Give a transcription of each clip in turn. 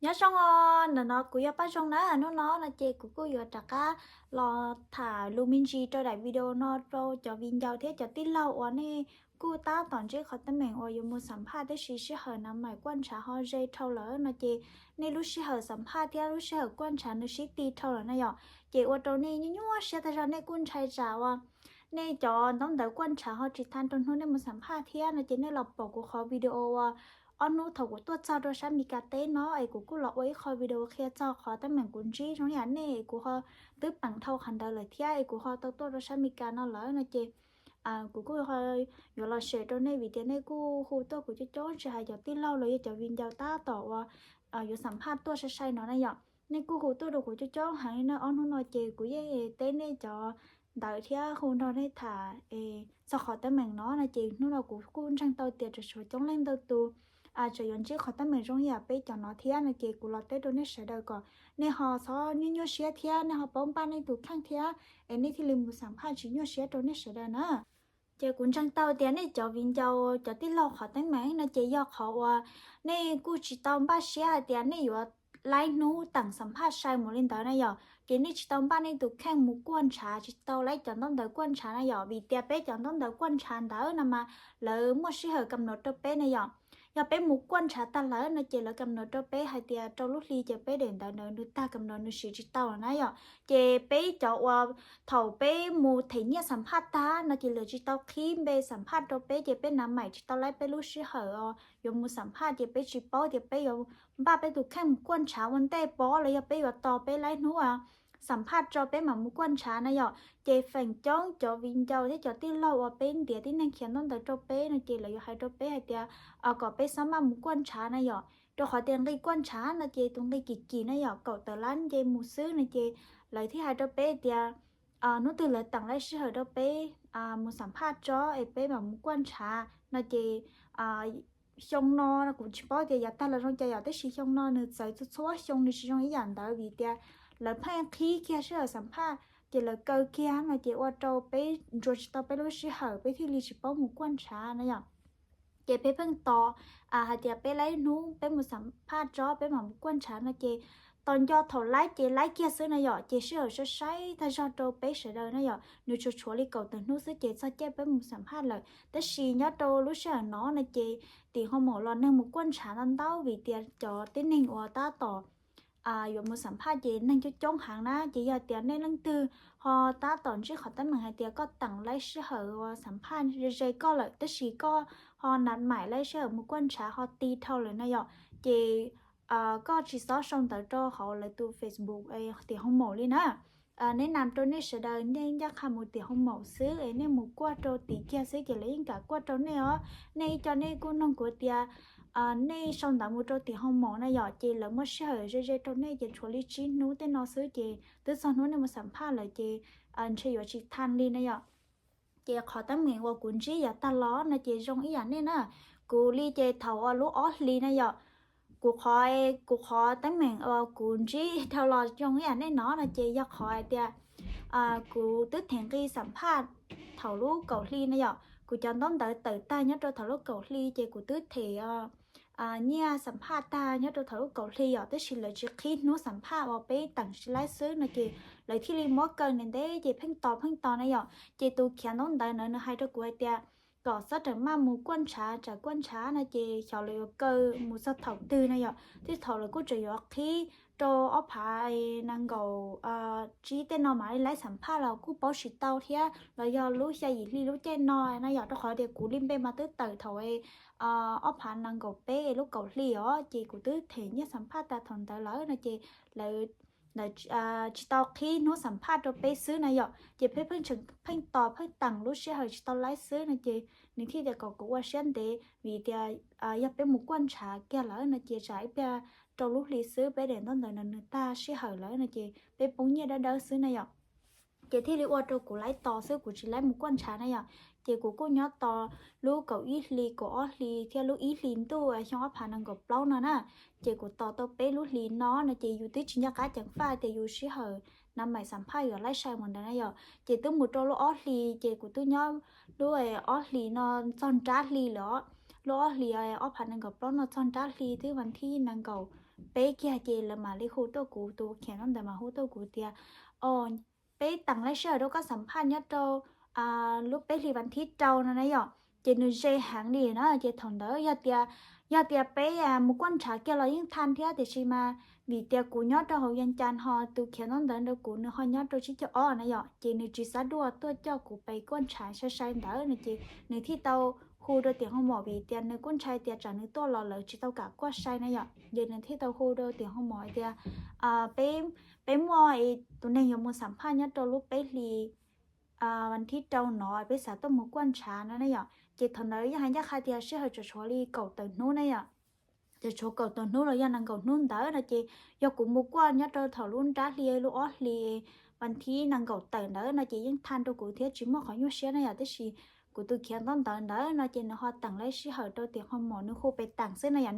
Nyob zoo os, ntawm no kuv yog Paj Zoo na. Hnub no no ces kuv kuj yuav rov qab los tham lus me ntsis rau daim video no rau cov viv ncaus thiab cov tij laug uas nej kuj tab tom ntsib qhov teeb meem uas yuav mus xam phaj tab sis sij hawm na maim kuaj ntshav ho ze dhau lawm no ces nej lub sij hawm xam phaj thiab lub sij hawm kuaj ntshav nws sib ti dhau lawm na yom. Ces ua rau nej nyuaj nyuaj siab tag zog, nej kuj ntshai tsam uas nej cov ntaub ntawv kuaj ntshav ho tsis tau rau hnub nej mus xam phaj thiab no ces nej los pom kuv qhov video uas ob hnub thaum kuv tuaj txog rau sab Mis Kas teb no es kuv kuj los ua ib qho video qhia txog qhov teeb meem kuv ntsib zoo li nej, kuv ho twb peem dhau qhov ntawd lawm thiab es kuv ho tau tuaj rau sab Mis Kas no lawm no ces kuv kuj yuav los share rau nej vim tias nej kuj hu tuaj kuv coob coob, tsis hais cov tij laug los yog cov viv ncaus tab tom uas yuav xam phaj tuaj sai sai no na yom. Nej kuj hu tuaj rau kuv coob coob heev li na. Ob hnub no ces kuv yeej teb nej cov ntawv thiab hu nrog nej tham txog qhov teeb meem no no ces hnub no kuv kuj ntseeg tau tias tseem tshuav coob leej ntau tus tseem yuav ntsib qhov teeb meem zoo ib yam peb cov no thiab no ces kuv los teb rau nej sawv daws kom nej ho txhob nyuaj nyuaj siab thiab nej ho paub npaj nej tus kheej thiab es nej thiaj li mus xam phaj tsis nyuaj siab rau nej sawv daws na. Ces kuv ntseeg tau tias nej cov viv ncaus cov tij laug qhov teeb meem no ces yog qhov uas nej kuj tsis tau npaj siab hais tias nej yuav laib hnub teem xam phaj sai mus li ntawd na yom, ces nej tsis tau npaj nej tus kheej mus kuaj ntshav, tsis tau laib cov ntaub ntawv kuaj ntshav na yom, vim tias peb cov ntaub ntawv kuaj ntshav ntawd no mas lawv muaj sij hawm kam nws rau peb na yom. Yog peb mus kuaj ntshav tag lawm no ces lawv kam nws rau peb hais tias rau lub hli ces peb daim ntawv ntawd nws tag kam nws, nws siv tsis tau lawm na yom. Ces peb cov uas thaum peb mus them nyiaj xam phaj tag no ces lawv tsis tau qhib npe xam phaj rau peb ces peb na maim tsis tau laib peb lub sij hawm yuav mus xam phaj ces peb tsis paub tias peb yuav npaj peb tus kheej mus kuaj ntshav ua ntej pob los yog peb yuav tos peb laib hnub xam phaj tso peb mam mus kuaj ntshav na yom. Ces feem coob cov viv ncaus thiab cov tij laug uas peb ntiav tib neeg khiav ntaub ntawv rau peb no ces lawv yuav hais rau peb hais tias kom peb xob maj mus kuaj ntshav na yom, rau qhov tias nqi kuaj ntshav no ces tus nqi kim kim na yom, kaum tawm lab nce mus xwb no ces lawv thiaj hais rau peb tias hnub twg lawv teem laib sij hawm rau peb mus xam phaj tso es peb mam mus kuaj ntshav no ces xyoo no kuv tsis paub tias yav tag los zoo cas yom, tab sis xyoo no nws txawv txhua txhua xyoo nws tsis zoo ib yam ntawd vim tias lawv pheej qhib kiag sij hawm xam phaj ces lawv kaw kiag no ces ua rau peb ntsuas tsis tau peb lub sij hawm peb thiaj li tsis paub mus kuaj ntshav na yom. Ces peb pheej tos hais tias peb laib hnub peb mus xam phaj tso peb mam mus kuaj ntshav no ces tos nco thaum laib ces laib kiag xwb na yom, ces sij hawm sai sai tag zog rau peb sawv daws na yom, nws tshuav tshuav li kaum tawm hnub xwb ces txog caij peb mus xam phaj lawm. Tab sis nyob rau lub sij hawm no no ces tim ho maum los neeg mus kuaj ntshav ntau ntau vim tias cov tib neeg uas tab tom yuav mus xam phaj ces neeg coob coob heev na, ces yog tias nej leej twg ho tab tom ntsib qhov teeb meem hais tias koj teem laib sij hawm uas xam phaj ze ze koj lawm tab sis koj ho na maim laib sij hawm mus kuaj ntshav ho ti dhau lawm na yom, ces koj tsis txhob sau ntawv rau hauv lawv tus Facebook tim ho maum li na. Neb nam rau nej sawv daws nej ncaj qha mus tim ho maum xwb es nej mus kuaj rau tim kiag xwb ces lawv yeej kam kuaj rau nej os. Nej ib co nej kuj noog kuv tias nej sau ntawv mus rau tim ho maum na yom, ces lawv muab sij hawm ze ze rau nej ces tshuav li tsib hnub tej no xwb ces twb txog hnub nej mus xam phaj lawm ces ntshe yuav tsis tau li na yom. Ces qhov teeb meem uas kuv ntsib yav tag los no ces zoo ib yam nej na. Kuv li ces thaum uas lub ob hlis na yom, kuv qhov, kuv qhov teeb meem uas kuv ntsib dhau los zoo ib yam nej no no ces yog qhov hais tias kuv twb them nqi xam phaj thaum lub kaum hli na yom, kuv cov ntaub ntawv tawm tag nyob rau thaum lub kaum hli ces kuv twb them nyiaj xam phaj tag nyob rau thaum lub kaum hli yom, tab sis lawv tsis qhib hnub xam phaj uas peb teem tsis laib xwb no ces lawv thiaj li muab kaw ntev ntev ces pheej tos pheej tos na yom. Ces tus khiav ntaub ntawv ntawd nws hais rau kuv hais tias kom xob rawm maj mus kuaj ntshav, tsam kuaj ntshav no ces xyov lawv yuav kaw mus txog thaum twg na yom, thiab thaum lawv kuj tseem yuav qhib rau ob phav nees nkaum tsib tej no mam li laib xam phaj los kuj paub tsis tau thiab, los yog lub xya yim hli lub caij no na yom, rau qhov tias kuv li npe mas twb tawm thaum ob phav nees nkaum peb lub kaum hli os, ces kuv twb them nyiaj xam phaj tas thaum ntawd lawm no ces lawv tsis tau qhib hnub xam phaj rau peb xwb na yom, ces peb pheej tos pheej teem lub sij hawm tsis tau laib xwb no ces nws thiaj tias kom kuv ua siab ntev vim tias yog peb mus kuaj ntshav kiag lawm no ces tsam ib pliag rau lub hli xwb peb daim ntaub ntawv no nws tag sij hawm lawm no ces peb poob nyiaj dawb dawb xwb na yom. Ces thiaj li ua rau kuv laib tos xwb kuv tsis laib mus kuaj ntshav na yom. Ces kuv kuj nyob tos lub kaum ib hli kaum ob hli thiab lub ib hli ntuj xyoo ob phav nees nkaum plaub no na. Ces kuv tos tau peb lub hlis no no ces yus twb tsis nco qab ceev faj tias yus sij hawm na maim xam phaj yuav laib sai mus ntawd na yom. Ces twb mus rau lub ob hlis ces kuv twb nyob lub ob hlis no txog nrab hli lawm os. Lub ob hlis ob phav nees nkaum plaub no txog nrab hli twb vas thib nees nkaum peb kiag ces lawv mam li hu tuaj kuv, tus khiav ntaub ntawv mas hu tuaj kuv tias, o, peb teem laib sij hawm rau koj xam phaj nyob rau lub peb hlis vas thib rau no na yom. Ces nws ze heev li na, ces thaum ntawd yog tias, yog tias peb mus kuaj ntshav kiag los yeej thaj thiab, tiam sis mas vim tias kuv nyob rau hauv Vias Cas ho tus khiav ntaub ntawv rau kuv nws ho nyob rau tsib caug ob na yom, ces nws tsis xav dua tuaj coj kuv pais kuaj ntshav sai sai ntawd no ces nws thiaj tau hu rau tiam hoo maum vim tias nws kuj ntshai tias tsam nws tuaj los lawv tsis tau kam kuaj sai na yom, ces nws thiaj tau hu rau tiam hoo maum hais tias, peb, peb muaj tus neeg yuav mus xam phaj nyob rau lub peb hlis vas thib rau no, peb xav tuaj mus kuaj ntshav no na yom. Ces thaum ntawd yog hais ncaj qha tias sij hawm tseem tshuav li kaum tawm hnub na yom, tseem tshuav kaum tawm hnub los yog nees nkaum hnub ntawd no ces yog kuv mus kuaj nyob rau thaum lub nrab hli lub ob hlis vas thib nees nkaum tawm ntawd no ces yeej thaj rau kuv thiab tsis muaj qhov nyuaj siab na yom. Tab sis kuv tus khiav ntaub ntawv ntawd no ces nws ho teem laib sij hawm rau tiam hoo maum, nws hu pais teem xwb na yom,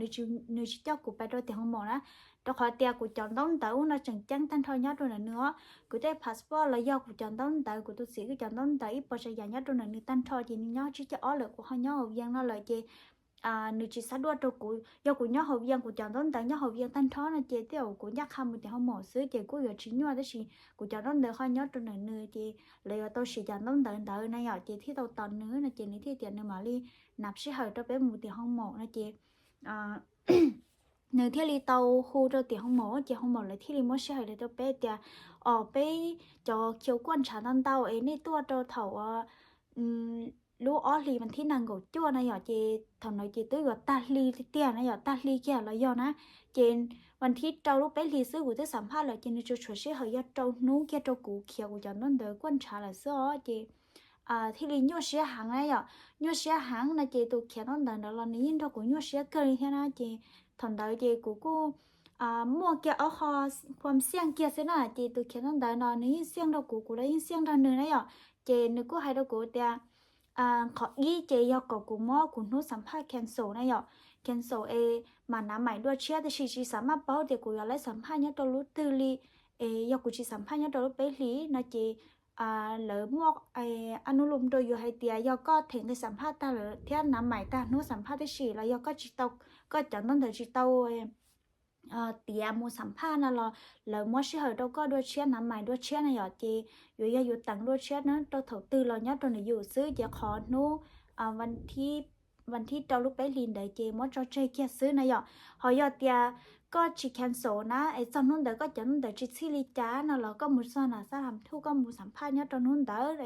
nws tsis coj kuv pais rau tiam hoo maum na, rau qhov tias kuv cov ntaub ntawv no tseem ceeb tag nrho nyob rau ntawm nws os. Kuv tej passport los yog kuv cov ntaub ntawv, kuv tus txiv kuj cov ntaub ntawv ib puas tsav yam nyob rau ntawm nws tag nrho, ces nws nyob tsib caug ob lawm kuv ho nyob hauv Vias no lawm ces nws tsis xav dua rau kuv. Yog kuv nyob hauv Vias, kuv cov ntaub ntawv nyob hauv Vias tag nrho no ces tej zaum kuv ncaj qha mus tiam hoo maum xwb ces kuj yuav tsis nyuaj, tab sis kuv cov ntaub ntawv ho nyob rau ntawm nws ces lawv yuav tau siv cov ntaub ntawv ntawd na yom, ces thiaj tau tos nws no ces nws thiaj tias nws mam li nab sij hawm rau peb mus tiam hoo maum no ces nws thiaj li tau hu rau tiam hoo maum ces hoo maum lawv thiaj li muab sij hawm rau peb tias, o, peb cov khiav kuaj ntshav ntau ntau es nej tuaj rau thaum lub ob hlis vas thib nees nkaum cuaj na yom, ces thaum ntawd ces twb yuav tag hli tiag na yom, tag hli kiag los yog na. Ces vas thib rau lub peb hlis xwb kuv twb xam phaj lawm ces nws tsuas tshuav sij hawm yog rau hnub kiag rau kuv khiav kuv cov ntaub ntawv kuaj ntshav lawm xwb os ces thiaj li nyuaj siab heev na yom. Nyuaj siab heev no ces tus khiav ntaub ntawv ntawd los nws yeej nrog kuv nyuaj siab kawg li thiab na ces thaum ntawd ces kuv kuj muaj kiag ob qho fam xiaj kiag xwb na ces tus khiav ntaub ntawv no nws yeej xiaj rau kuv, kuv los yeej xiaj rau nws na yom. Ces nws kuj hais rau kuv tias qhov ib ces yog kom kuv muab kuv hnub xam phaj cancel na yom, cancel es mam nav maim dua tshiab, tab sis tsis xav maj paub tias kuv yuav laib xam phaj nyob rau lub twg li. Es yog kuv tsis xam phaj nyob rau lub peb hlis no ces lawv muaj a nub lus rau yus hais tias yog koj them nqi xam phaj tag lawm thiab nav maim tag hnub xam phaj tib si los yog koj tsis tau, koj cov ntaub ntawv tsis tau tiav mus xam phaj no los lawv muab sij hawm rau koj dua tshiab, nav maim dua tshiab na yom. Ces yuav yog yus teem dua tshiab na rau thaum twg los nyob rau ntawm yus xwb ces qhov hnub vas thib rau lub peb hlis ntawd ces muab tso tseg kiag xwb na yom. Ho yog tias koj tsis cancel na es txog hnub ntawd koj cov ntaub ntawv tsis txhij li cas no los koj mus txog na xab ham thuj koj mus xam phaj nyob rau hnub ntawd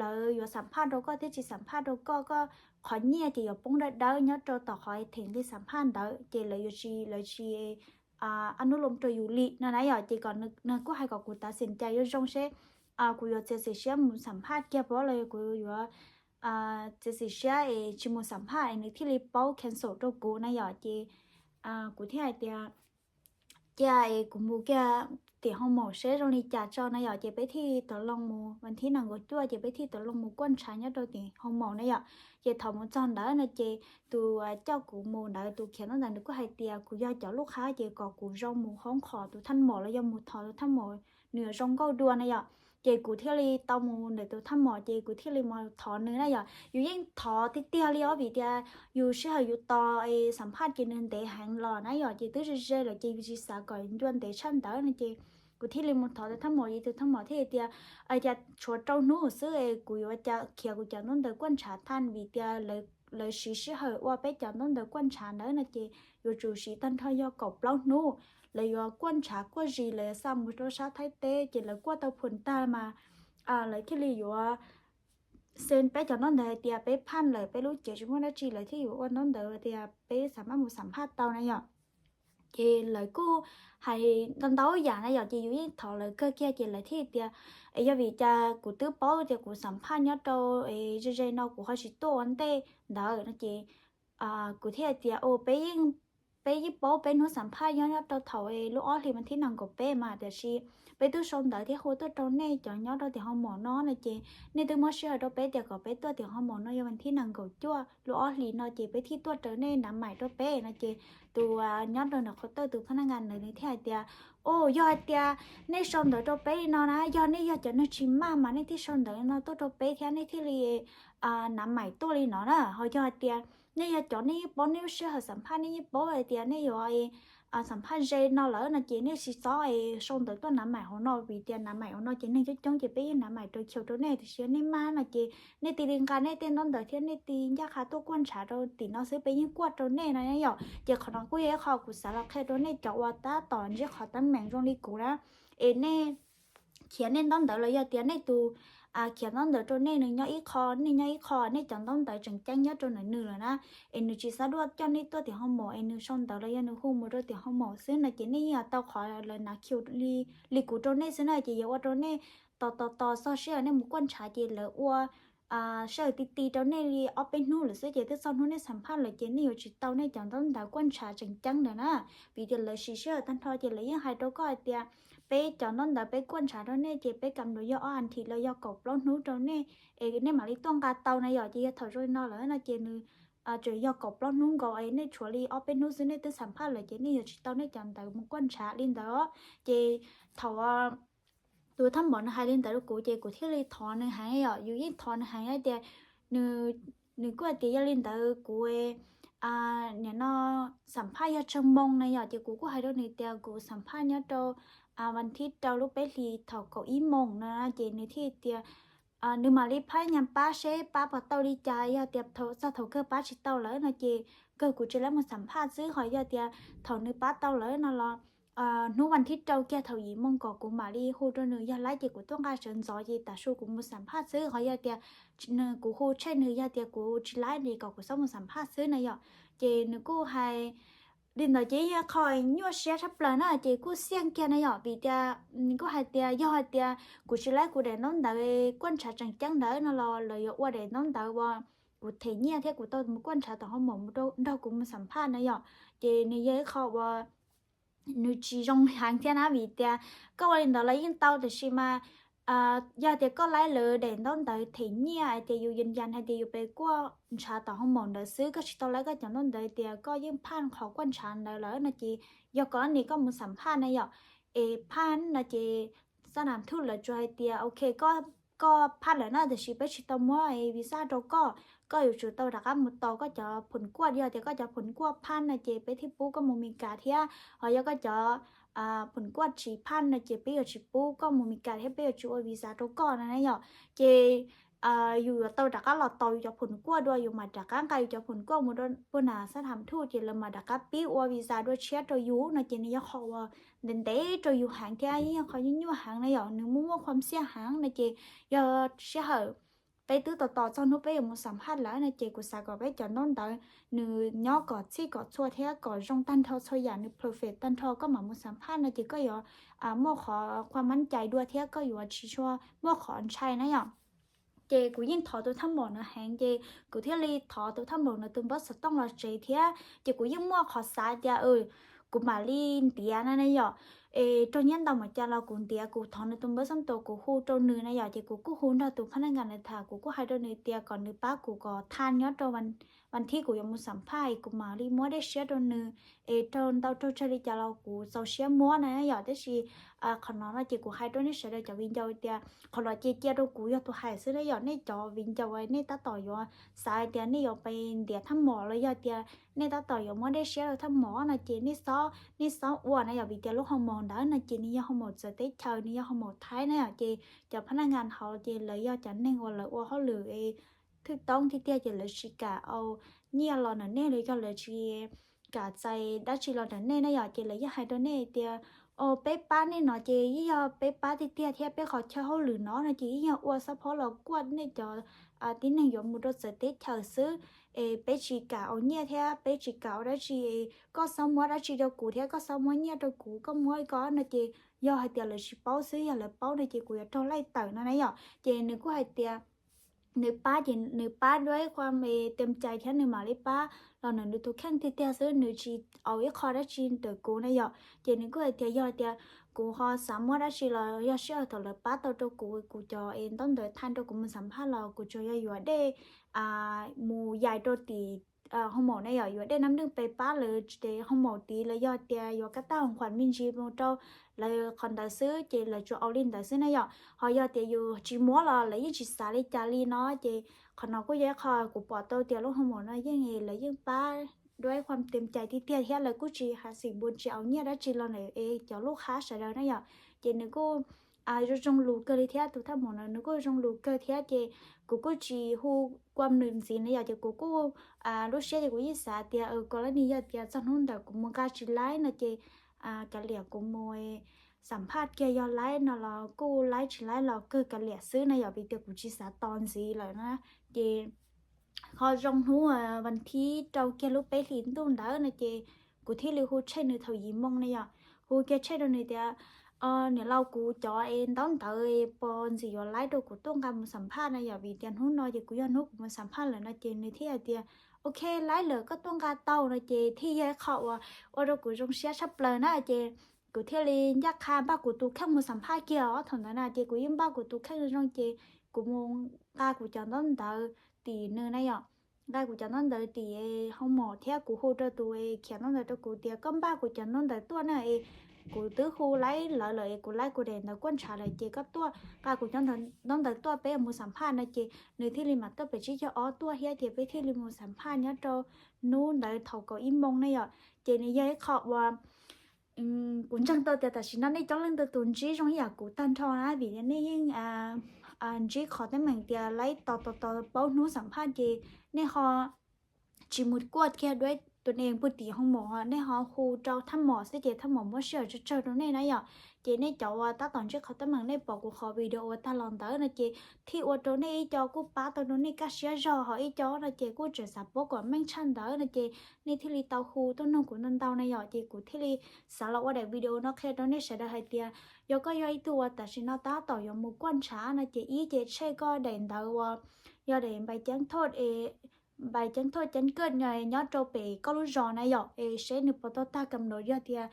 lawv yuav xam phaj rau koj thiab tsis xam phaj rau koj, koj qhov nyiaj ces yuav poob dawb dawb nyob rau tom qhov them nqi xam phaj ntawd ces lawv yuav tsis, lawv tsis a nub lus rau yus li no na yom. Ces kom nws kuj hais kom kuv tav xim cas yuav zoo seb kuv yuav txiav txim siab mus xam phaj kiag pob los kuv yuav txiav txim siab es tsis mus xam phaj es nws thiaj li paub cancel rau kuv na yom. Ces kuv thiaj hais tias cia es kuv mus kiag tiam hoo maum seb zoo li cas tso na yom. Ces peb thiaj tau loo mus vas thib nees nkaum cuaj ces peb thiaj tau loo mus kuaj ntshav nyob rau tiam hoo maum na yom. Ces thaum mus txog ntawd no ces tus coj kuv mus ntawd tus khiav ntaub ntawv nws kuj hais tias kuv yog cov lub qhab ces kom kuv zoo mus khoob qhov tus thaj maum los yog mus thov tus thaj maum nws yuav zoo nkauj dua na yom. Ces kuv thiaj li tau mus ntawm tus thaj maum ces kuv thiaj li mus thov nws na yom. Yus yeej thov tiag tiag li os vim tias yus sij hawm yus tos xam phaj ces nws ntev heev los na yom, ces twb ze ze lawm ces yus tsis xav kom ncua ntev tshaj ntawd no ces kuv thiaj li mus thov tus thaj maum, ces tus thaj maum thiaj tias, cas tshuav rau hnub xwb es kuv yuav cas khiav kuv cov ntaub ntawv kuaj ntshav tag vim tias lawv siv sij hawm ua peb cov ntaub ntawv kuaj ntshav ntawd no ces yuav tsum siv tag nrho yog kaum plaub hnub. Lawv yuav kuaj ntshav kuaj zis, lawv yuav xa mus rau sab Thaib teb ces lawv kuaj tau phuam tag mas lawv thiaj li yuav xee peb cov ntaub ntawv hais tias peb phaj lawm, peb lub cev tsis muaj dab tsi, lawv thiaj yuav ua ntaub ntawv tias peb xav maj mus xam phaj tau na yom. Ces lawv kuj hais ntau ntau yam na yom, ces yus yeej thov lawv kawg kiag ces lawv thiaj tias es yog vim cas kuv twb paub tias kuv xam phaj nyob rau ze ze no kuv ho tsis tuaj ua ntej ntawd no ces kuv thiaj hais tias peb yeej paub peb hnub xam phaj nyob nyob rau thaum lub ob hlis vas thib nees nkaum peb mas, tiam sis peb twb sau ntawv thiab hu tuaj rau nej cov nyob rau tiam hoo maum no no ces nej twb muab sij hawm rau peb tias kom peb tuaj tiam hoo maum no yog vas thib nees nkaum cuaj lub ob hlis no ces peb thiaj tuaj raws nej nav maim rau peb no ces tus nyob rau ntawm qhov tawj tus phab naj nkas ntawd nws thiaj hais tias, o, yog hais tias nej sau ntawv rau peb li no na, yog nej yog cov neeg tsis maj mas nej thiaj sau ntawv no tuaj rau peb thiab nej thiaj li nav maim tuaj li no na. Ho yog hais tias nej yog cov nej yeej paub nej lub sij hawm xam phaj, nej yeej paub hais tias nej yuav xam phaj ze no lawm no ces nej tsis txhob es sau ntawv tuaj nav maim hauv no vim tias nav maim hauv no ces neeg coob coob ces peb yeej nav maim rau chaw rau nej. Tiam sis yog nej maj no ces nej cia li nqa nej tej ntaub ntawv thiab nej cia li ncaj qha tuaj kuaj ntshav rau tim no xwb, peb yeej kuaj rau nej no yom. Ces qhov no kuj yog ib qho kuv xav los qhia rau nej cov uas tab tom ntsib qhov teeb meem zoo li kuv na, es nej khiav nej ntaub ntawv los yog tias nej tus khiav ntaub ntawv rau nej nws nyob ib qho, nej nyob ib qho, nej cov ntaub ntawv tseem ceeb nyob rau ntawm nws lawm na, es nws tsis xav dua coj nej tuaj tim hoo maum es nws sau ntawv los yog nws hu mus rau tim hoo maum xwb no ces nej yeej yuav tau qhov lawv nav khiav li, li kuv rau nej xwb na. Ces yuav ua rau nej tos tos tos txog sij hawm nej mus kuaj ntshav ces lawv ua sij hawm ti ti rau nej li ob peb hnub lawm xwb ces twb txog hnub nej xam phaj lawm ces nej yuav tsis tau nej cov ntaub ntawv kuaj ntshav tseem ceeb ntawd na. Vim tias lawv siv sij hawm tag nrho ces lawv yeej hais rau koj hais tias peb cov ntaub ntawv peb kuaj ntshav rau nej ces peb kam mus yog ob as thiv los yog kaum plaub hnub rau nej es nej mam li tuaj nqa tau na yom. Ces yog thaum zoo li no lawm no ces nws tseem yog kaum plaub hnub nkaus es nej tshuav li ob peb hnub xwb nej twb xam phaj lawm ces nej yuav tsis tau nej cov ntawv mus kuaj ntshav li ntawd. Ces thaum tus thab npaum nws hais li ntawd rau kuv ces kuv thiaj li thov nws heev yom, yus yeej thov nws heev hais tias, nws, nws kuj hais tias yog li ntawd kuv nim no xam phaj yog tsawg moo na yom. Ces kuv kuj hais rau nws tias kuv xam phaj nyob rau vas thib rau lub peb hlis thaum kaum ib moos na. Ces nws thiaj tias nws mam li phab nyas pab seb pab puas tau li cas, yog tias txog thaum kawg pab tsis tau lawm no ces kawg kuv tsis laib mus xam phaj xwb. Ho yog tias thaum nws pab tau lawm no los hnub vas thib rau kiag thaum yim moo kom kuv mam li hu rau nws, yog laib ces kuv tuaj nqa sawv ntxov ces tav su kuv mus xam phaj xwb. Ho yog tias kuv hu tsheej nws, yog tias kuv tsis laib ces kom kuv txhob mus xam phaj xwb na yom. Ces nws kuj hais li ntawd ces yog qho nyuaj siab tshaj plaws na ces kuj xiaj kiag na yom. Vim tias nws kuj hais tias yog hais tias kuv tsis laib kuv daim ntaub ntawv kuaj ntshav tseem ceeb ntawd no los lawv yuav ua daim ntaub ntawv uas kuv them nyiaj thiab kuv tau mus kuaj ntshav tom hoo maum nrog kuv mus xam phaj na yom. Ces nws yog ib qho uas nws tsis zoo heev thiab na. Vim tias koj ua li ntawd los yeej tau tiam sis mas yog tias koj laib lawv daim ntaub ntawv them nyiaj hais tias yus yws yas hais tias yus pes kuaj ntshav tom hoo maum ntawd xwb, koj tsis tau laib koj cov ntaub ntawv tias koj yeej phaj qhov kuaj ntshav ntawd lawm no ces yog kom ne koj mus xam phaj na yom. Es phaj no ces xab nam thuj lawv tsuas hais tias ok, koj phaj lawm na tiam sis peb tsis tau muab visa rau koj, koj yuav tsum tau rov qab mus tos koj cov phoo kuaj. Yog tias koj cov phoo kuaj phaj no ces peb thiaj pub koj mus Meskas thiab, ho yog koj cov phoo kuaj tsis phaj no ces peb yuav tsis pub koj mus Meskas thiab peb yuav tsis ua visa rau koj no na yom. Ces yus yuav tau rov qab los tos yus cov phoo kuaj dua, yus mam rov qab nqa yus cov phoo kuaj mus rau puag nram xab nam thuj ces lawv mam rov qab pib ua visa dua tshiab rau yus no ces nws yog qhov uas ntev ntev rau yus heev thiab yeej yog qhov nyuaj nyuaj heev na yom. Nws muaj muaj qhuam xiaj heev no ces yog sij hawm peb twb tos tos txog hnub peb yuav mus xam phaj lawm no ces kuv xav kom peb cov ntaub ntawv nws nyob kom txhij kom txhua thiab kom zoo tag nrho txhua yam, nws perfect tag nrho koj mam mus xam phaj no ces koj yuav muaj qhov khuam mab cai dua thiab koj yuav tsis tshua muaj qhov ntshai na yom. Ces kuv yeej thov tus thab npaum no heev ces kuv thiaj li thov tus thab npaum no tus npawb xov tooj los tsev thiab. Ces kuv yeej muaj qhov xav tias kuv mam li ntiav na na yom. Es raug nyiaj ntau npaum cas los kuv ntiav, kuv thov nws tus npawb xov tooj kuv hu rau nws na yom. Ces kuv kuj hu nrog tus phab naj nkas ntawd tham, kuv kuj hais rau nws tias kom nws pab kuv kom thaj nyob rau vas thib kuv yuav mus xam phaj es kuv mam li muab dej siab rau nws. Es raug ntau raug tsawg li cas los kuv txaus siab muab na yom. Tab sis qhov no no ces kuv hais rau nej sawv daws cov viv ncaus tias qhov no cia cia rau kuv yog tus hais xwb na yom. Nej cov viv ncaus nej tab tom yuav xav hais tias nej yuav pe ntiav thaj mom los yog tias nej tab tom yuav muab dej siab rau thaj mom no ces nej xob, nej xob ua na yom. Vim tias lub hoo maum ntawd no ces nws yog hoo maum txawv teb chaws, nws yog hoo maum Thaib na yom. Ces cov phab naj nkas hauv ces lawv yog cov neeg uas lawv ua hauj lwm thwj toob tiag tiag ces lawv tsis kam au nyiaj los ntawm nej los yog lawv tsis kam txais dab tsi los ntawm nej na yom. Ces lawv yeej hais rau nej tias o peb pab nej no ces yeej yog peb pab tiag tiag thiab peb qhov chaw hauj lwm no no ces yeej yog ua xab phob los kuaj nej cov tib neeg yuav mus rau txawv teb chaws xwb. Es peb tsis kam au nyiaj thiab peb tsis kam au dab tsi, koj xob muab dab tsi rau kuv thiab koj xob muab nyiaj rau kuv, koj muab li ko no ces yog hais tias lawv tsis paub xwb, yog lawv paub no ces kuv yuav raug laij tawm no na yom. Ces nws kuj hais tias nws pab ces nws pab dua ib qho me tem cai thiab nws mam li pab los ntawm nws tus kheej tiag tiag xwb, nws tsis au ib qho dab tsi ntawm kuv na yom. Ces nws kuj hais tias yog tias kuv ho xav muab dab tsi los yog sij hawm thaum lawv pab tau rau kuv, kuv cov es ntaub ntawv thaj rau kuv mus xam phaj los kuv tsuas yog yuav dej mus yais rau tim hoo maum na yom, yuav dej nab nrwj pes pab lawv ces hoo maum tid los yog tias yuav kab taj hoo khuam me ntsis mus rau lawv qhov ntawd xwb ces lawv tsuas au li ntawd xwb na yom. Ho yog tias yus tsis muab los lawv yeej tsis xav li cas li no ces qhov no kuj yog ib qho kuv pom tau tias lub hoo maum no yeej lawv yeej pab duab qhuam tes cais tiag tiag thiab lawv kuj tsis has xim npua tsis au nyiaj dab tsi los ntawm es cov lub qhab sawv daws na yom. Ces nws kuj zoo zoo lus kawg li thiab, tus thaj maum no nws kuj zoo lus kawg thiab ces kuv kuj tsis hu kua nws ntxiv na yom. Ces kuv kuj lub siab ces kuv yeej xav tias kom lawv ni yog tias txog hnub ntawd kuv mus nqa tsis laib no ces kav liam kuv mus xam phaj kiag, yog laib no los kuj laib, tsis laib los kawg kav liam xwb na yom, vim tias kuv tsis xav tos ntxiv lawm na. Ces ho zoo hnub vas thib rau kiag lub peb hlis ntuj ntawd no ces kuv thiaj li hu Tsheej nws thaum yim moo na yom. Hu kiag Tsheej rau nws tias, niam laus, kuv cov es ntaub ntawv pos ntxim yuav laib rau kuv tuaj nqa mus xam phaj na yom, vim tias hnub no ces kuv yog hnub kuv mus xam phaj lawm no ces nws thiaj hais tias, ok, laib lawm koj tuaj nqa tau no ces thiaj yog ib qho uas ua rau kuv zoo siab tshaj plaws na ces kuv thiaj li ncaj qha npaj kuv tus kheej mus xam phaj kiag os. Thaum ntawd na ces kuv yeej npaj kuv tus kheej zoo ces kuv mus nqa kuv cov ntaub ntawv tim nws na yom. Nqa kuv cov ntaub ntawv tim hoo mom thiab kuv hu rau tus khiav ntaub ntawv rau kuv tias koj npaj kuv cov ntaub ntawv tuaj na es kuv twb hu laib lawv lawm es kuv laib kuv daim ntawv kuaj ntshav lawm ces koj tuaj nqa kuv cov ntaub ntawv tuaj peb mus xam phaj no ces nws thiaj li mam tuaj pem tsib caug ob tuaj thiab ces peb thiaj li mus xam phaj nyob rau hnub ntawd thaum kaum ib moo na yom. Ces nws yog ib qho uas kuv ntseeg tau tias tam sim no nej coob leej ntau tus ntsib zoo ib yam kuv tag nrho na, vim nej yeej ntsib qhov teeb meem tias laib tos tos tos paub hnub xam phaj ces nej ho tsis mus kuaj kiag duab tus neeg puag tim hoo mom, nej ho hu rau thaj mom xwb ces thaj mom muab sij hawm tsawg tsawg rau nej na yom. Ces nej cov uas tab tom ntsib qhov teeb meem nej pom kuv qhov video uas tag los ntawd no ces thiaj ua rau nej ib co kuj pab tau rau nej kaj siab zog, ho ib co no ces kuj tseem xav paub kom meej tshaj ntawd no ces nej thiaj li tau hu tuaj noog kuv ntau ntau na yom. Ces kuv thiaj li xav los ua daim video no qhia rau nej sawv daws hais tias yog koj yog ib tug uas tam sim no tab tom yuav mus kuaj ntshav no ces ib ces tshem koj daim ntawv uas yog daim npais ceeb thoj es npais ceeb thoj ceeb kaj nyob rau pem koj lub zos na yom, es seb nws puas tau tag kam los, yog tias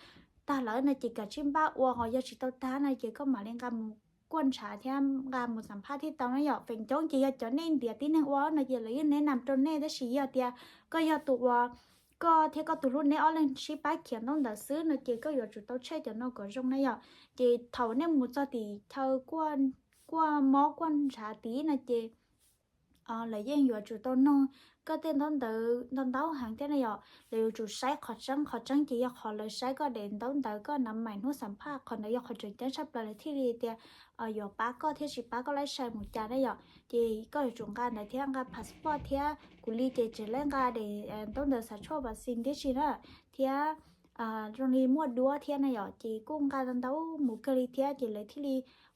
tag lawm no ces kav tsij npaj ua, ho yog tsis tau tag no ces koj mam li nqa mus kuaj ntshav thiab nqa mus xam phaj thiaj tau na yom. Feem coob ces yog cov nej ntiav tib neeg ua no ces lawv yeej neb nam rau nej, tab sis yog tias koj yog tus uas koj thiab koj tus hlub neb ob leeg sib pab khiav ntaub ntawv xwb no ces koj yuav tsum tau tshem cov no kom zoo na yom. Ces thaum nej mus txog tim chaw kuaj mob kuaj ntshav tid no ces lawv yeej yuav tsum tau noog koj tej ntaub ntawv ntau ntau heev thiab na yom. Lawv yuav tsum saib qhov tseeb, qhov tseeb ces yog qhov lawv saib koj daim ntaub ntawv koj nam maim hnub xam phaj, qhov ntawd yog qhov tseem ceeb tshaj plaws lawv thiaj li tias yuav pab koj thiab tsis pab koj laib sai mus cas na yom. Ces koj yuav tsum nqa ntawd thiab nqa passport thiab kuv li ces tseem laib nqa daim ntaub ntawv xav tshuaj vaccine tib si na, thiab zoo li muaj duab thiab na yom. Ces kuj nqa ntau mus kawg li thiab ces lawv thiaj li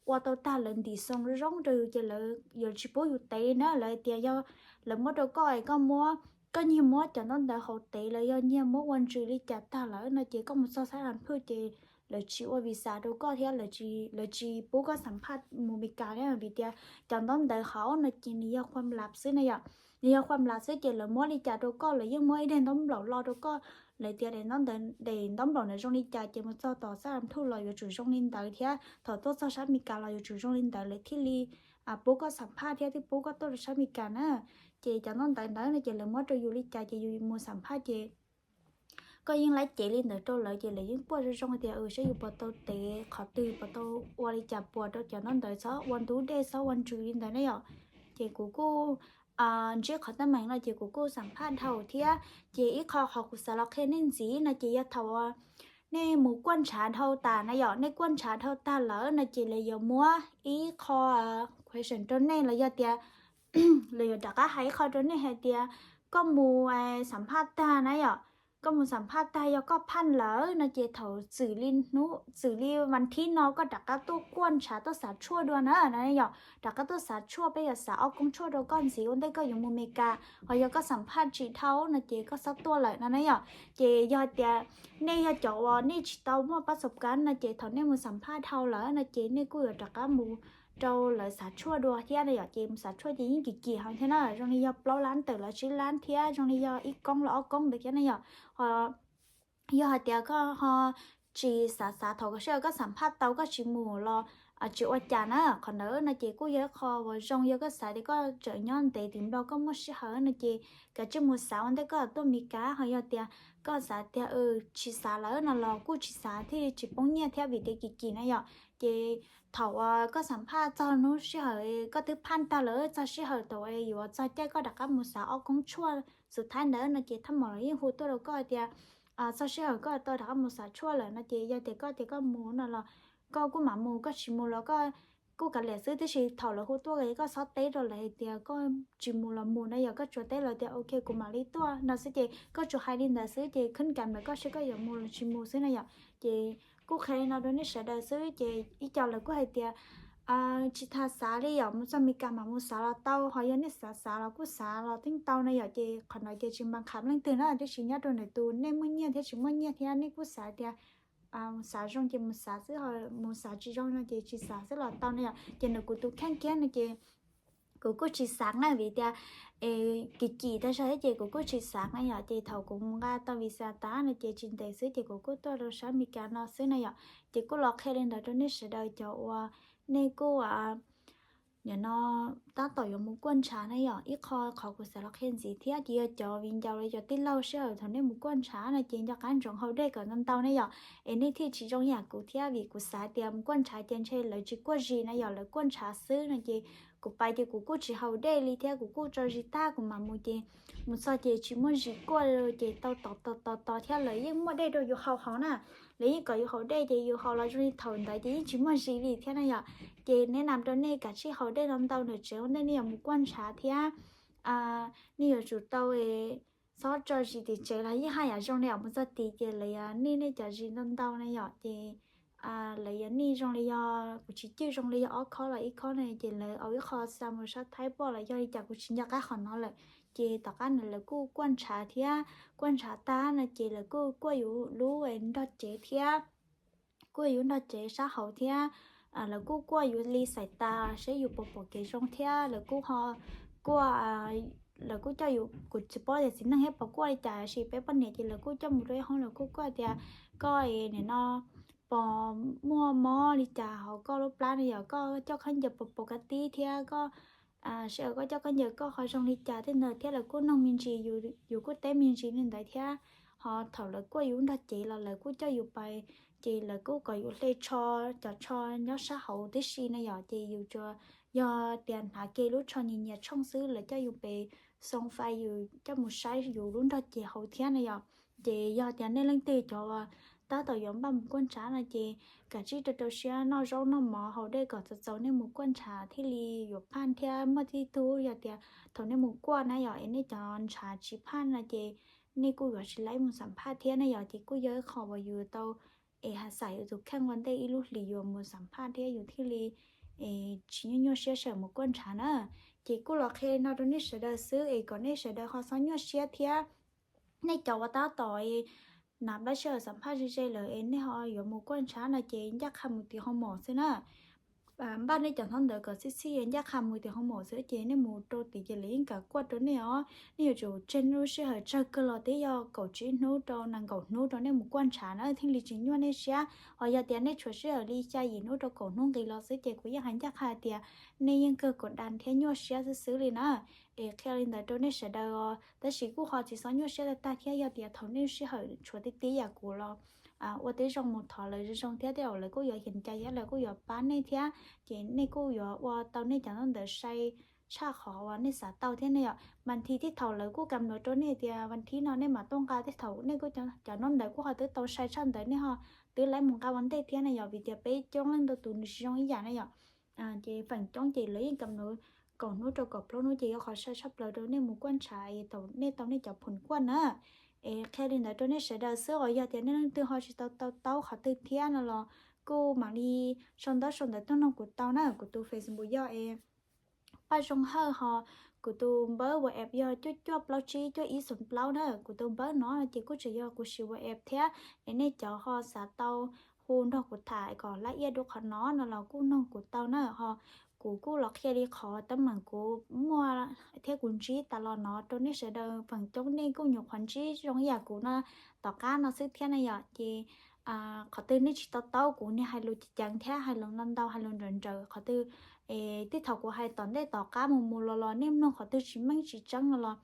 ua tau tag lawv ntim xoo zoo rau yus ces lawv yuav tsis pub yus tev li na. Lawv tias yog lawv muab rau koj es koj muab, koj nyiag muab cov ntaub ntawv hauv tev los yog nyiag muab ua ntsws li cas tag lawm no ces koj mus txog Xab Las Phwj ces lawv tsis ua visa rau koj thiab lawv tsis pub koj xam phaj mus Meskas thiab, vim tias cov ntaub ntawv hauv no ces nws yog khuam lab xwb na yom. Nws yog khuam lab xwb ces lawv muab li cas rau koj, lawv yeej muab ib daim ntaub nplaum lo rau koj, lawv tias daim ntaub ntaw, daim ntaub nplaum ntawd zoo li cas ces mus txog tom Xab Las Phwj los yuav tsum zoo li ntawd thiab thaum tuaj txog sab Meskas los yuav tsum zoo li ntawd lawv thiaj li pub koj xam phaj thiab thiaj pub koj tuaj rau sab Meskas na. Ces cov ntaub ntawv ntawd no ces lawv muab rau yus li cas ces yus mus xam phaj ces koj yeej laib cev li ntawd rau lawv ces lawv yeej kuaj zoo zoo tias saib yus puas tau tev qhov twg, puas tau ua li cas, puas rau cov ntaub ntawv txhob ua ntub dej txhob ua ntsws li ntawd na yom. Ces kuv kuj ntsib qhov teeb meem no ces kuv kuj xam phaj dhau thiab. Ces ib qho qhov kuv xav los qhia nej ntxiv no ces yog thaum nej mus kuaj ntshav dhau tas na yom, nej kuaj ntshav dhau tag lawm no ces lawv yuav muab ib qho question rau nej los yog tias lawv yuav rov qab hais ib qho rau nej hais tias koj mus xam phaj tag na yom, koj mus xam phaj tag yog koj phaj lawm no ces thaum txwm li hnub, txwm li vas thib no koj rov qab tuaj kuaj ntshav tuaj xav tshuaj dua na no yom. Rov qab tuaj xav tshuaj, peb yuav xav ob koob tshuaj rau koj ntxiv ua ntej koj yuav mus Meskas, ho yog koj xam phaj tsis dhau no ces koj txhob tuaj lawm no na yom. Ces yog tias nej yog cov uas nej tsis tau muaj pab xob kab no ces thaum nej mus xam phaj dhau lawm no ces nej kuj yuav rov qab mus rau lawv xav tshuaj dua thiab na yom. Ces mus xav tshuaj ces yeej kim kim heev thiab na, zoo li yog plaub lab tawm los tsib lab thiab zoo li yog ib koob los ob koob ntawd thiab na yom. Ho yog hais tias koj ho tsis xav xav thaum sij hawm koj xam phaj tau koj tsis mus los tsis ua cas na, qhov ntawd no ces kuj yog ib qho uas zoo, yog koj xav tias koj tseem nyob ntev tim Nplog koj muaj sij hawm no ces kav tsij mus xav ua ntej koj tuaj Meskas, ho yog tias koj xav tias tsis xav lawm no los kuj tsis xav thiaj li tsis poob nyiaj thiab vim tias kim kim na yom. Ces thaum uas koj xam phaj txog hnub sij hawm koj twb phaj tag lawm, txog sij hawm thaum yuav txog caij koj rov qab mus xav ob koob tshuaj xwm thaib ntawd no ces thaj mom los yeej hu tuaj rau koj tias txog sij hawm koj tau rov qab mus xav tshuaj lawm no ces yog tias koj tias koj mus no los koj kuj mam mus, koj tsis mus los koj kuj kav liam xwb, tiam sis thaum lawv hu tuaj koj txhob teb rau lawv hais tias koj tsis mus los mus na yom, koj tsuas teb lawv tias ok kuv mam li tuaj no xwb ces koj tsuas hais li ntawd xwb ces khwb kam ntawm koj seb koj yuav mus los tsis mus xwb na yom. Ces kuj qhia li no rau nej sawv daws xwb ces ib co lawv kuj hais tias tsis tas xav li yom, mus txog Meskas mam mus xav los tau, ho yog nej xav xav los kuj xav los yeej tau na yom. Ces qhov ntawd ces tsis npa qham leej twg na, tiam sis nyob rau ntawm tus nej muaj nyiaj thiab tsis muaj nyiaj thiab nej kuj xav tias mus xav zoo ces mus xav xwb, ho mus xav tsis zoo no ces tsis xav xwb los tau na yom. Ces nws kuv tus kheej kiag no ces kuv kuj tsis xav na vim tias kim kim tag zog thiab ces kuv kuj tsis xav na yom. Ces thaum kuv mus nqa tau visa tas no ces tsis ntev xwb ces kuv kuj tuaj rau sab Meskas no xwb na yom. Ces kuj los qhia li ntawd rau nej sawv daws cov uas nej kuj nim no tab tom yuav mus kuaj ntshav na yom. Ib qho qhov kuv xav los qhia ntxiv thiab ces yog cov viv ncaus los cov tij laug sij hawm thaum nej mus kuaj ntshav no ces nco qab ntsoov haus dej kom ntau ntau na yom, es nej thiaj tsis zoo yam kuv thiab vim kuv xav tias mus kuaj ntshav ces ntshe lawv tsis kuaj zis na yom, lawv kuaj ntshav xwb no ces kuv pais ces kuv kuj tsis haus dej li thiab kuv kuj tso zis tag kuv mam mus ces mus txog ces tsis muaj zis kuaj li ces tau tod tod tod tod thiab lawv yeej muaj dej rau yus haus hauv na, lawv yeej kom yus haus dej ces yus haus los zoo li thaum ntawd ces yeej tsis muaj zis li thiab na yom. Ces nej nam rau nej kav tsij haus dej ntau ntau ntawm tsev ua ntej nej yuav mus kuaj ntshav thiab nej yuav tsum tau txhob tso zis tim tsev los yeej haj yam zoo li os, mus txog tid ces lawv yuav nij nej cov zis ntau ntau na yom. Ces lawv yuav nij zoo li yog kuv tsis cwj zoo li yog ob khob los ib khob na ces lawv au ib qho xa mus sab Thaib poj los yog li cas kuv tsis nco qab qhov no lawm. Ces tom qab ntawd lawv kuj kuaj ntshav thiab kuaj ntshav tag no ces lawv kuj kuaj yus lub nrog cev thiab kuaj yus nrog cev sab hauv thiab lawv kuj kuaj yus li xais tas seb yus puas pom kev zoo thiab lawv kuj ho kuaj lawv kuj coj yus, kuv tsis paub tias txiv neej thiab puas kuaj li cas sis peb poj niam ces lawv kuj coj mus rau ib hoob lawv kuj kuaj tias koj es nim no puas muaj mob li cas hauv koj lub plab no yom, koj coj khaub ncaws puas pom kab tib thiab koj sij hawm koj coj khaub ncaws koj ho zoo li cas tej ntawd thiab lawv kuj noog me ntsis, yus kuj teb me ntsis li ntawd thiab. Ho thaum lawv kuaj yus nrog cev los lawv kuj coj yus pais, ces lawv kuj kom yus hle tsho, cov tsho nyob sab hauv tib si na yom, ces yus tsuas yog tias hnav kiag lub tsho nyias nyias tshooj xwb lawv coj yus pem xoo fais yus coj mus saib yus lub nrog cev hauv thiab na yom. Ces yog tias nej leej twg cov tab tom yuav npaj mus kuaj ntshav no ces kav tsij rau rau siab noj zaub noj mov haus dej kom txaus txaus nej mus kuaj ntshav thiaj li yuav phaj thiab muaj tib tug yog tias thaum nej mus kuaj na yom es nej cov ntshav tsis phaj no ces nej kuj yuav tsis laib mus xam phaj thiab na yom. Ces kuj yog ib qho uas yus tau es ha xais yus tus kheej ua ntej ib lub hlis yus mus xam phaj thiab yus thiaj li tsis nyuaj nyuaj siab sij hawm mus kuaj ntshav na. Ces kuj los qhia li no rau nej sawv daws xwb es kom nej sawv daws ho txhob nyuaj siab thiab. Nej cov uas tab tom na npaj sij hawm xam phaj ze ze lawm es nej ho yuav mus kuaj ntshav no ces ncaj qha mus tim hoo mom xwb na. Npaj nej cov hnub ntawd kom txhij txhij ncaj qha mus tim hoo mom xwb ces nej mus rau tim ces lawv yeej kam kuaj rau nej os. Nej yuav tsum tseg nej lub sij hawm tsawg kawg los twb yog kaum tsib hnub rau nees nkaum hnub rau nej mus kuaj ntshav na thiaj li tsis nyuaj nej siab. Ho yog tias nej tshuav sij hawm li xya yim hnub rau kaum hnub nqis los xwb ces kuv yeej hais ncaj qha tias nej yeej kawg kaum da thiab nyuaj siab xwb xwb li na. Es qhia li ntawd rau nej sawv daws os, tab sis kuj ho tsis txhob nyuaj siab tag tag thiab yog tias thaum nej sij hawm tshuav tib tib yam kuv los ua tib zoo mus thov lawv zoo zoo thiab tej zaum lawv kuj yuav hiam cai thiab lawv kuj yuav pab nej thiab ces nej kuj yuav ua tau nej cov ntaub ntawv sai tshaj qhov uas nej xav tau thiab ne yom. Mas nthi tej thaum lawv kuj kam nws rau nej tias vas thib no nej mam tuaj nqa, tej thaum nej kuj cov ntaub ntawv kuj ho twb tau sai tshaj ntawd nej ho twb laib mus nqa ua ntej thiab ne yom, vim tias peb coob leej ntau tus nws tsis zoo ib yam ne yom. Ces feem coob ces lawv yeej kam nws kaum hnub rau kaum plaub hnub ces yog qhov sai tshaj plaws rau nej mus kuaj ntshav es thaum nej tau nej cov phum kuaj na. Es qhia li ntawd rau nej sawv daws xwb os, yog tias nej leej twg ho tsis tau tau taub qhov twg thiab no los kuj mam li sau ntaub sau ntawv tuaj noog kuv tau na, kuv tus Facebook yog es Paj Zoo Hawj, ho kuv tus npawb WhatsApp yog cuaj cuaj plaub tsib cuaj ib xoom plaub na. Kuv tus npawb no ces kuj tseem yog kuv siv WhatsApp thiab, es nej cov ho xav tau hu nrog kuv tham kom laj iab dua qhov no no los kuj noog kuv tau na. Ho kuv kuj los qhia li qhov teeb meem kuv muaj thiab kuv ntsib tas los no rau nej sawv daws, feem coob nej kuj nyuam qhuav ntsib zoo ib yam kuv no tom qab no xwb thiab na yom. Ces qhov twg nej tsis tau taub kuv niag hais lus ceev ceev thiab hais lus ntau ntau hais lus nrawm nrawm qhov twg, es tej thaum kuv hais tom ntej tom qab mus mus los los nej mloog qhov twg tsis meej tsis tseeb no los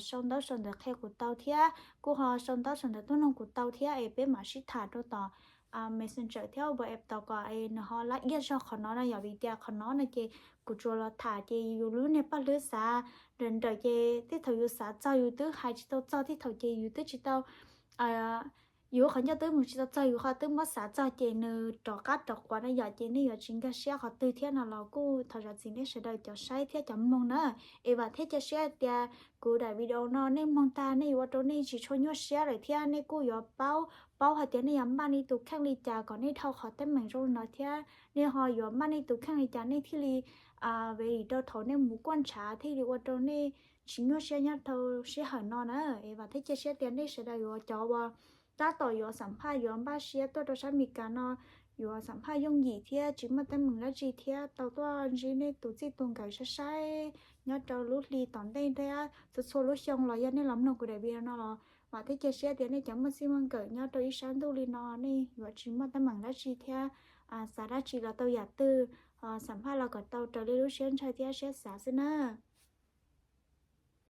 sau ntaub sau ntawv qhia kuv tau thiab kuj ho sau ntaub sau ntawv tuaj noog kuv tau thiab es peb mam sib tham rau tom Messenger thiab WhatsApp tau kom nws ho lab iab zog qhov no na yom, vim tias qhov no no ces kuv tsuas los tham ces yus lub niag paj hlwb xav nrawm nrawm ces tej thaum yus xav txog yus twb hais tsis tau txog, tej thaum ces yus twb tsis tau, yus qhov ncauj twb mus tsis tau txog yus qhov twb muab xav txog ces nws rov qab rov quav na yom, ces nej yuav tsis nkag siab qhov twg thiab no los kuj thov zam txim nej sawv daws cov saib thiab cov mloog na. Es vam thiab cia siab tias kuv daim video no nej mloog tag nej yuav ua rau nej tsis tshua nyuaj siab lawm thiab nej kuj yuav paub, paub hais tias nej yuav npaj nej tus kheej li cas kom nej dhau qhov teeb meem zoo li no thiab nej ho yuav npaj nej tus kheej li cas nej thiaj li ve li rau thaum nej mus kuaj ntshav thiaj li ua rau nej tsis nyuaj siab nyob rau sij hawm no na. Es vam thiab cia siab tias nej sawv daws yuav cov uas tab tom yuav xam phaj yuav npaj siab tuaj rau sab Amelikas no yuav xam phaj yooj yim thiab tsis muaj teeb meem dab tsi thiab tau tuaj ntsib nej tus txij tus nkawm saib saib nyob rau lub hli tom ntej thiab txhua txhua lub xyoo los yog nej los mloog kuv daim video no los vam thiab cia siab tias nej cov muaj txij muaj nkawm nyob rau ib sab ntuj li no nej yuav tsis muaj teeb meem dab tsi thiab xav dab tsi los tau yam twg, xam phaj los kom tau raws li lub siab ntshaw thiab siab xav xwb na.